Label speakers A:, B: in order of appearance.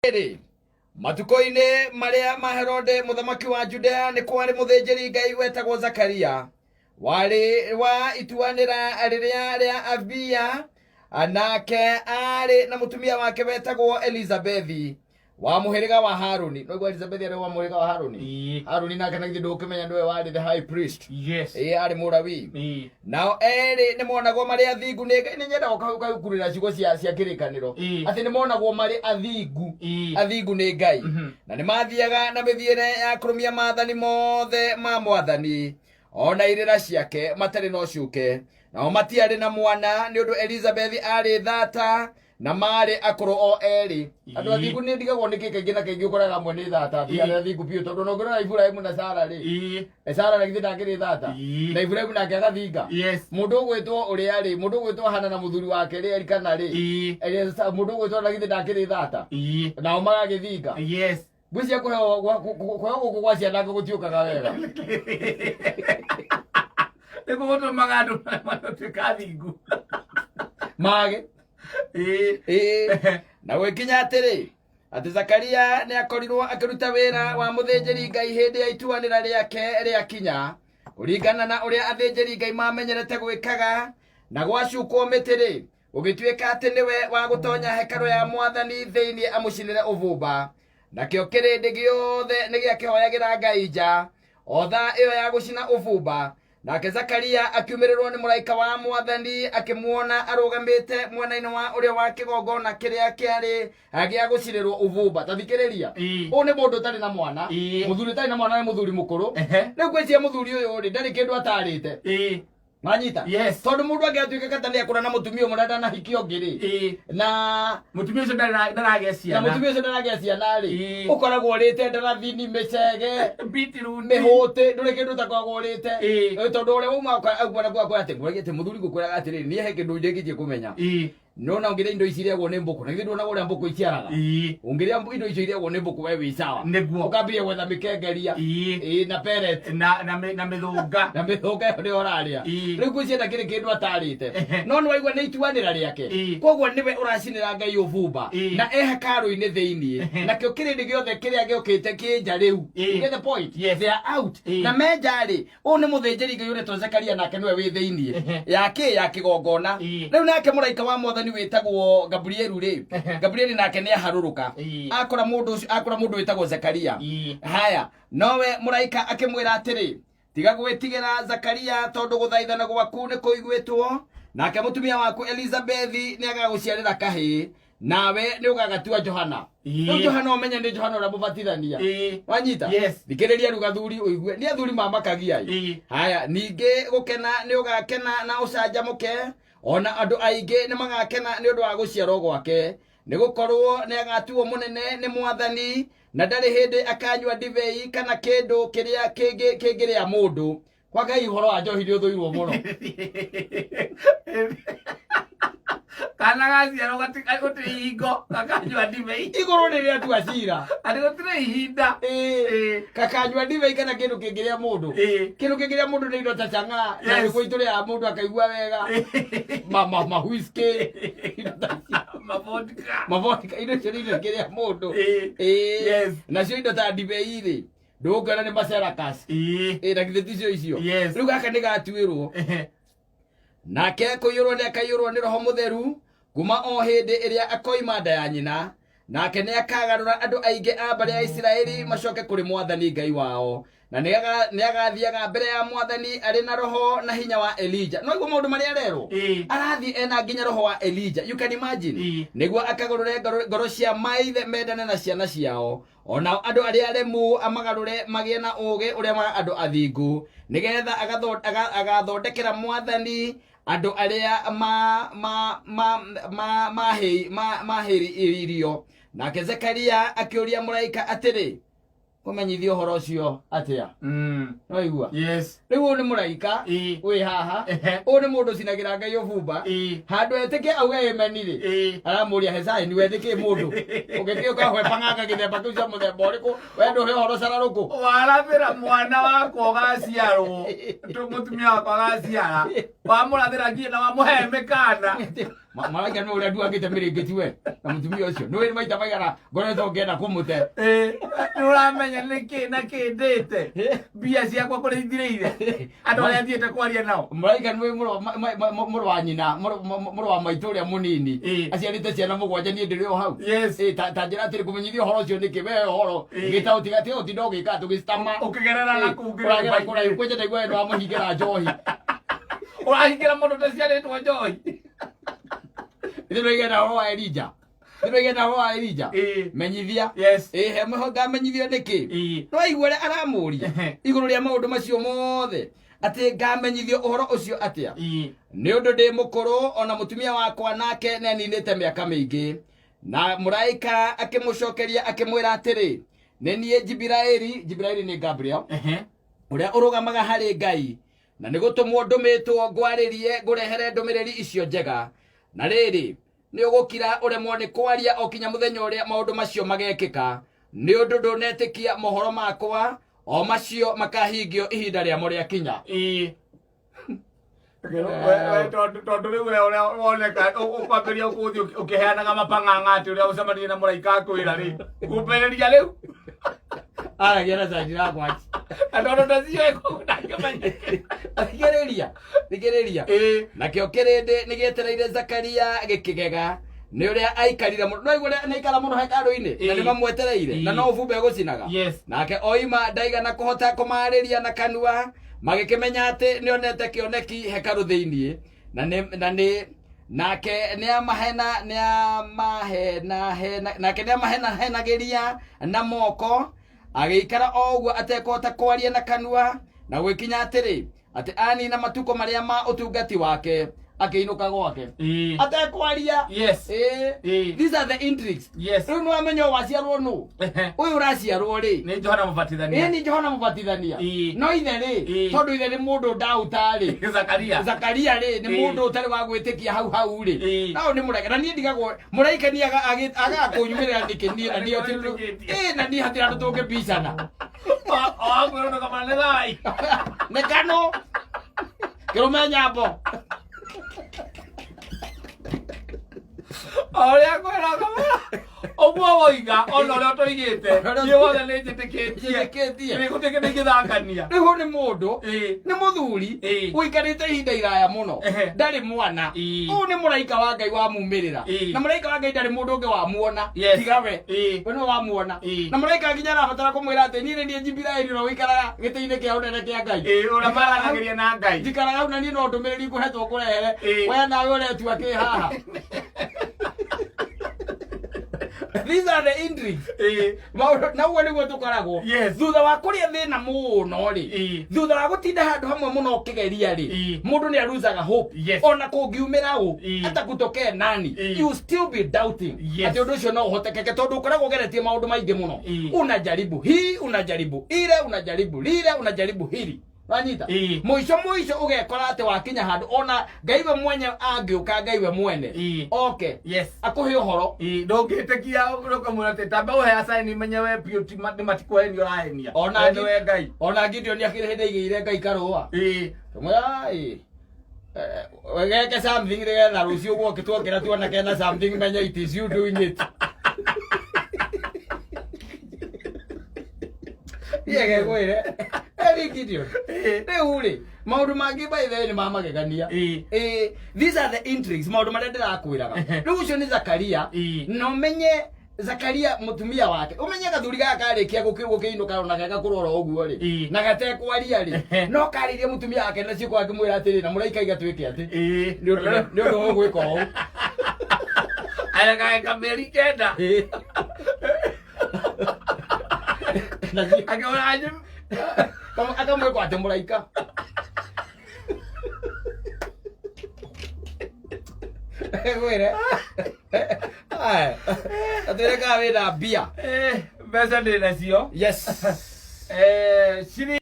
A: Rĩrĩ, matukũ-inĩ marĩa ma Herode mũthamaki wa Judea nĩ kwarĩ mũthĩnjĩri Ngai wetagwo Zakaria, warĩ wa ituanĩra rĩrĩa rĩa Abia, nake aarĩ na mũtumia wake wetagwo Elizabethi wa mũhĩrĩga wa Haruni. Noiguo Elizabethi arĩ wa mũhĩrĩga wa Haruni. Haruni nake na githĩ ndũkĩmenya nĩwe warĩ the high priest. Ĩĩ, arĩ Mũlawii. Nao erĩ nĩ monagwo marĩ athingu nĩ Ngai. Nĩ nyendaga ũkahukurĩra ciugo cia kĩrĩkanĩro atĩ nĩ monagwo marĩ athingu athingu nĩ Ngai, na nĩ mathiaga na mĩthiĩre ya kũrũmia maathani mothe ma Mwathani o na irĩra ciake matarĩ na ũcuke. Nao matiarĩ na mwana nĩ ũndũ Elizabethi arĩ thata na marĩ akũrũ o erĩ. Andũ athingu nĩ ndigagwo nĩkĩ kaingĩ na kaingĩ ũkoraga amwe nĩ thata, ti arĩa athingu biũ, tondũ ona ũngĩrora Iburahĩmu na Sara rĩ, Sara na githĩ ndakĩrĩ thata? Na Iburahĩmu nake agathinga. Mũndũ ũgwĩtwo ũrĩa rĩ, mũndũ ũgwĩtwo Hana na mũthuri wake rĩ, Elikana rĩ, mũndũ ũgwĩtwo na githĩ ndakĩrĩ thata? Nao magagĩthinga. Ngwĩciria kũheo gũkũ gwa ciana gũtiũkaga wega.
B: Nĩguo gũtũmaga andũ matuĩka athingu.
A: Mage. Ĩĩ. Na gwĩkinya atĩrĩ, atĩ Zakaria nĩ akorirwo akĩruta wĩra wa mũthĩnjĩri Ngai hĩndĩ ya ituanĩra rĩake rĩakinya, kũringana na ũrĩa athĩnjĩri Ngai mamenyerete gwĩkaga, na gwacukwo mĩtĩ-rĩ, gũgĩtuĩka atĩ nĩwe wa gũtonya hekarũ ya Mwathani thĩinĩ amũcinĩre ũbumba. Nakĩo kĩrĩndĩ gĩothe nĩ gĩakĩhoyagĩra Ngai nja o thaa ĩyo ya gũcina ũbumba. Nake Zakaria akiumĩrĩrwo nĩ mũraika wa Mwathani, akĩmuona arũgamĩte mwena-inĩ wa ũrĩo wa kĩgongona kĩrĩa kĩarĩ gĩa gũcinĩrwo ũbumba. Ta thikĩrĩria, ũyũ nĩ mũndũ ũtarĩ na mwana, mũthuri ũtarĩ na mwana, nĩ mũthuri mũkũrũ. Rĩu ngwĩciria mũthuri ũyũ rĩ, ndarĩ kĩndũ atarĩte. Manyita?
B: Yes.
A: Tondũ mũndũ angĩatuĩka kata nĩ akũra na mũtumia ũmwe na ndanahikia ũngĩ rĩ, na
B: Mũtumia ũcio ndaragĩa
A: na
B: ciana.
A: Mũtumia ũcio ndaragĩa ciana rĩ, ũkoragwo ũrĩte ndarathini, mĩcege,
B: Beetroot.
A: Mĩhũtĩ, ndũrĩ kĩndũ ũtakoragwo ũrĩte. Tondũ ũrĩa wauma akwara kwakwa atĩ ngwĩragia atĩ mũthuri, ngũkwĩraga atĩrĩrĩ, niĩ he kĩndũ ndĩkĩtie kũmenya. Nona ũngĩrĩa indo ici irĩagwo nĩ mbũkũ, na githĩ nduonaga ũrĩa mbũkũ iciaraga? Ũngĩrĩa indo icio irĩagwo nĩ mbũkũ, we wĩ sawa. Ũkambĩrĩria gwetha mĩkengeria. Ĩĩ, na pellet.
B: Na mĩthũnga.
A: Na mĩthũnga ĩyo nĩyo ũrarĩa. Rĩu ngwĩciria ndakĩrĩ kĩndũ atarĩte. No nĩ waigua nĩ ituanĩra rĩake. Koguo nĩwe ũracinĩra Ngai ũbumba na e hekarũ-inĩ thĩinĩ. Nakĩo kĩrĩndĩ gĩothe kĩrĩa gĩũkĩte kĩ nja rĩu.
B: Ĩĩ.
A: You get the point?
B: Yes.
A: They are out. Na me nja rĩ, Ũyũ nĩ mũthĩnjĩri Ngai ũretwo Zekaria, nake nĩwe wĩ thĩinĩ ya kĩ ya kĩgongona. Rĩu nake mũraika wa Mwathani wĩtagwo Gabrieli rĩ, Gabrieli nake nĩ aharũrũka. Akora mũndũ ũcio, akora mũndũ wĩtagwo Zekaria. Haya, nowe mũraika akĩmwĩra atĩrĩ, "Tiga gwĩtigĩra, Zakaria, tondũ gũthaithana gwaku nĩ kũiguĩtwo, nake mũtumia waku Elizabethi nĩ agagũciarĩra kahĩĩ, nawe nĩ ũgagatua Johana." Rĩu Johana, ũmenye nĩ Johana ũrĩa mũbatithania. Wanyita?
B: Yes.
A: Thikĩrĩria rĩu gathuri ũigue, nĩ athuri mamakagia ĩ. Haya, ningĩ gũkena nĩ ũgakena na ũcanjamũke, ona andũ aingĩ nĩ magakena nĩ ũndũ wa gũciarwo gwake, nĩ gũkorwo nĩ agatuo mũnene nĩ Mwathani, na ndarĩ hĩndĩ akanyua ndibei kana kĩndũ kĩrĩa kĩngĩ kĩngĩrĩa mũndũ. Kwa Ngai, ũhoro wa njohi nĩ ũthũirwo mũno.
B: Kana gaciarwo gũtirĩ ihingo gakanyua ndibei.
A: Igũrũ rĩrĩa tua cira.
B: Atĩ gũtirĩ ihinda.
A: Ĩĩ, kakanyua ndibei kana kĩndũ kĩngĩrĩa mũndũ. Kĩndũ kĩngĩrĩa mũndũ nĩ indo ta chang'aa na nĩguo itũrĩaga mũndũ akaigua wega, ma whisky, indo ta icio.
B: Mavodka.
A: Mavodka, indo icio nĩ indo ingĩrĩa mũndũ.
B: Ĩĩ.
A: Nacio indo ta ndibei rĩ, ndũngĩona nĩ macerakas. Ĩĩ, na githĩ ticio icio?
B: Yes.
A: Rĩu gaka nĩ gatuĩrwo. Nake kũiyũrwo nĩ akaiyũrwo nĩ Roho Mũtheru kuma o hĩndĩ ĩrĩa akoima nda ya nyina, nake nĩ akagarũra andũ aingĩ a mbarĩ ya Isiraeli macoke kũrĩ Mwathani Ngai wao, na nĩ agathiaga mbere ya Mwathani arĩ na roho na hinya wa Elija. No iguo maũndũ marĩa arerwo. Arathiĩ ena nginya roho wa Elija, you can imagine. Nĩguo akagarũre ngoro cia maithe mendane na ciana ciao, onao andũ arĩa aremu amagarũre magĩe na ũũgĩ ũrĩa wa andũ athingu, nĩgetha agathondekera Mwathani andũ arĩa mahĩrĩirio. Nake Zekaria akĩũria mũraika atĩrĩ, "Kũmenyithia ũhoro ũcio atĩa?" No igua?
B: Yes.
A: Rĩu ũyũ nĩ mũraika wĩ haha. Ũyũ nĩ mũndũ ũcinagĩra Ngai ũbumba. Handũ etĩkie auge amen rĩ, aramũria hecai ni wetĩkie mũndũ ũgĩkĩ ũkahwe pang'anga gĩthemba kĩu cia mũthemba ũrĩkũ, we ndũhe ũhoro cararũkũ.
B: Warathĩra mwana wakwa ũgaciarwo, mũtumia wakwa agaciara, wamũrathĩra nginya na wamũhe mĩkana.
A: Maraika nĩ ũrĩa nduangĩte mĩrĩngĩti we na mũtumia ũcio nĩ wĩrĩ maita maigana ngoretwo ngĩenda kũmũte.
B: Ĩĩ, nĩ ũramenya nĩkĩ na kĩ ndĩte mbia ciakwa kũrĩa ithirĩire andũ arĩa thiĩte kwaria nao.
A: Mũraika nĩ mũrũ wa nyina, mũrũ wa maitũ ũrĩa mũnini aciarĩte ciana 7, niĩ ndĩrĩ o hau. Ĩĩ, ta njĩra atĩrĩ, kũmenyithia ũhoro ũcio nĩkĩ we ũhoro gĩta ũtiga tiga ũtinda ũgĩka tũgĩcitama
B: Ũkĩgerera na kũu
A: ũragera kũraihu kwanja ndaigua we nĩwamũhingĩra njohi.
B: Ũrahingĩra mũndũ ũtaciarĩtwo njohi.
A: Nĩ ũhoro wa Elija, nĩ ũhoro wa Elija. Menyithia.
B: Yes.
A: Ĩĩ, he mũho ngamenyithio nĩkĩ? No igua ũrĩa aramũria igũrũ rĩa maũndũ macio mothe, atĩ ngamenyithio ũhoro ũcio atĩa? Nĩ ũndũ ndĩ mũkũrũ, ona mũtumia wakwa nake nĩaninĩte mĩaka mĩingĩ. Na mũraika akĩmũcokeria akĩmwĩra atĩrĩ, nĩ niĩ Jibiraeli. Jibiraeli nĩ Gabriel, ũrĩa ũrũgamaga harĩ Ngai, na nĩ gũtũmwo ndũmĩtwo ngwarĩrie, ngũrehere ndũmĩrĩri icio njega. Na rĩrĩ, nĩ ũgũkira ũremwo nĩ kwaria o kinya mũthenya ũrĩa maũndũ macio magekĩka, nĩ ũndũ ndũnetĩkia mohoro makwa, o macio makahingio ihinda rĩamo rĩakinya.
B: Tondũ rĩu we ũrĩa woneka ũkwambĩrĩria gũthiĩ ũkĩheanaga mapang'ang'a atĩ ũrĩa ũcemanirie na mũraika akwĩra rĩ, kumbĩrĩria rĩu.
A: Aragia na canji language.
B: Na tondũ ndacioĩ koguo ndangĩmenya.
A: Thikĩrĩria, thikĩrĩria. Nakĩo kĩrĩndĩ nĩ gĩetereire Zakaria gĩkĩgega nĩ ũrĩa aikarire mũno. No igua ũrĩa nĩaikara mũno hekarũ-inĩ na nĩ mamwetereire na no ũbumba egũcinaga. Nake oima ndaigana kũhota kũmaarĩria na kanua, magĩkĩmenya atĩ nĩonete kĩoneki hekarũ thĩinĩ. Na nĩ na nĩ nake nĩamahena nĩamahenahena nake nĩamahenahenagĩria na moko, agĩikara o ũguo atekũhota kwaria na kanua. Na gwĩkinya atĩrĩ, atĩ anina matukũ marĩa ma ũtungati wake, akĩinũka gwake. Atekwaria. Ĩĩ. These are the intrigues. Rĩu nĩwamenya ũyũ waciarwo nũ, ũyũ ũraciarwo rĩ?
B: Nĩ Johana Mũbatithania.
A: Ĩĩ, nĩ Johana Mũbatithania. No ithe rĩ, tondũ ithe nĩ mũndũ ndauta rĩ,
B: Zakaria.
A: Zakaria rĩ, nĩ mũndũ ũtarĩ wa gwĩtĩkia hau hau rĩ. No nĩ mũraika, na niĩ ndigagwo mũraika niĩ agaga kũnyumĩrĩra nĩkĩ niĩ na niĩ
B: Nĩwĩtĩkĩtie.
A: Ĩĩ, na niĩ hatirĩ andũ tũngĩbicana.
B: Wakwĩrwo ndũkamana nĩ thai.
A: Nĩ kano kĩrũme nyambo.
B: O ũrĩa kwĩra ũkamwĩra ũguo woiga, ona ũrĩa ũtoigĩte, niĩ wothe nĩ njĩtĩkĩtie.
A: Njĩtĩkĩtie.
B: Nĩ gũtirĩ kĩndũ ingĩthakania.
A: Rĩu ũyũ nĩ mũndũ, nĩ mũthuri ũikarĩte ihinda iraya mũno, ndarĩ mwana. Ũyũ nĩ mũraika wa Ngai wamumĩrĩra. Na mũraika wa Ngai ndarĩ mũndũ ũngĩ wamuona tiga we. We nĩwe wamuona. Na mũraika nginya arabatara kũmwĩra atĩ niĩ nĩ niĩ Jibiraeli ũrĩa ũikaraga gĩtĩ-inĩ kĩa ũnene kĩa Ngai.
B: Ĩĩ, ũrĩa maranagĩria na Ngai.
A: Njikaraga hau na niĩ no ndũmĩrĩri ngũhetwo ngũrehere. We nawe ũretua kĩ haha? These are the intrigues. Maũndũ na ũguo nĩguo tũkoragwo. Thutha wa kũrĩa thĩna mũno rĩ, thutha wa gũtinda handũ hamwe mũno ũkĩgeria rĩ, mũndũ nĩ aruzaga hope. Ona kũngiumĩra ũ, hata kutokee nani, you still be doubting atĩ ũndũ ũcio no ũhotekeke, tondũ ũkoragwo ũgeretie maũndũ maingĩ mũno. Unajaribu hii, unajaribu ile, unajaribu lile, unajaribu hili, wanyita? Mũico mũico ũgekora atĩ wakinya handũ ona Ngai we mwenye angĩũka, Ngai we mwene oke akũhe ũhoro.
B: Ndũngĩtĩkia, ũkamwĩra atĩ tamba ũhe acaini menye we biũ ti nĩ matikũhenia ũrahenia.
A: Ona
B: We nĩwe Ngai.
A: Ona Gideon akĩrĩ hĩndĩ aigĩire Ngai karũa. Tumwĩra ĩ wegeke something nĩgetha rũciũ guoke tuokĩra tuona kena something, menye it is you doing it. Iye gekwĩre Eri Gideon. Rĩu rĩ, maũndũ mangĩ by the way nĩ ma magegania. Ĩĩ, these are the intrigues, maũndũ marĩa ndĩrakwĩraga. Rĩu ũcio nĩ Zakaria. Na ũmenye Zakaria mũtumia wake, ũmenye gathuri gaka karĩkia gũkĩinũka ona geka kũrora ũguo rĩ, na gatekwaria rĩ, no karĩrie mũtumia wake na ciĩko akĩmwĩra atĩrĩ, na mũraika iga twĩke atĩ nĩ ũndũ wa gwĩka ũũ.
B: Aya gageka mĩeri 9.
A: Ĩĩ. Na
B: Akĩmwĩra
A: akamwĩka atĩ mũraika ngwĩre atwĩre kana wĩna mbia.
B: Mbeca ndĩ nacio.
A: Yes.
B: Ciringi